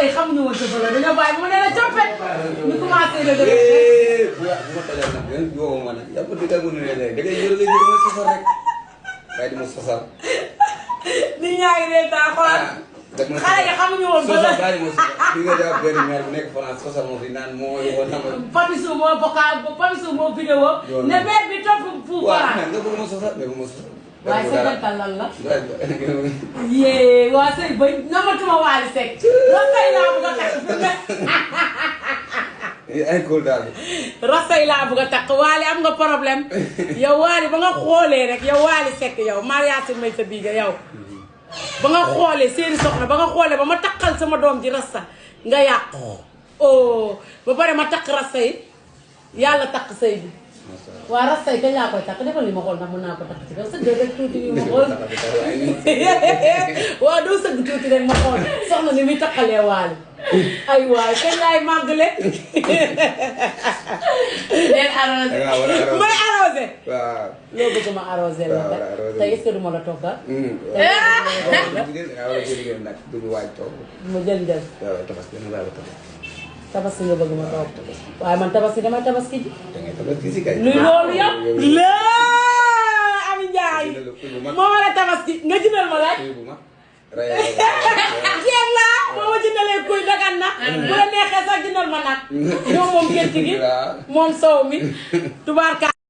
yi xamuñu woon sa bële dañoo bàyyi mu ne la coppe ñu commencé la dëgg. bu ma tojal nag yéen yoo ma nag yaa ko dëggal mu ne léegi da ngay yore léegi ma sosal rek waaye di ma sosal. nit ñaa ngi leen taa xoolal. xale yi xamuñu woon bële sosal bàyyi ma sosal fi nga def benn maire bu nekk France sosal moo fi naan moo yoo xam ne. Papichou moo vocal Papichou moo vidéo ne maire bi topp pouvoir. waaw nga bëgg ma sosal mais bu ma sosal. waaye sa gàttal lan la. yee waa sëy ba namatuma Wally Seck. rasay laa bëgg a takk ay góor daal. rasay laa bëgg a takk Wally am nga problème yow Wally ba nga xoolee rek yow Wally Seck yow mariage may sa biiga yow. ba nga xoolee seeni soxna ba nga xoolee ba ma takkal sama doom ji rasta nga yàqu. oh ba pare ma takk rasta yi yàlla takk sëy bi. waa rasta yi kañ laa koy takk defal li ma xool ndax mën naa ko takk ci kaw sëgg rek tuuti bi ma xool. waaw doo sëgg tuuti rek ma xool soxna ni muy takkalee Wally ay waay kañ laay màggale. leen arrosé may arrosé. waaw. loo bëgg ma arrosé la kat tey est-ce que du ma la toggal. ma jël njël. tabaski nga bëgg ma toog waaye man tabaski damay tabaski ji. luy loolu yow. Mame Ndiaye moo war a tabaski nga jëndal ma laaj. jeex la moo ma jëndalee kuy dagan na. bu la neexee sax jëndal ma nag. ñoom moom gerte gi moom soow mi tubaarka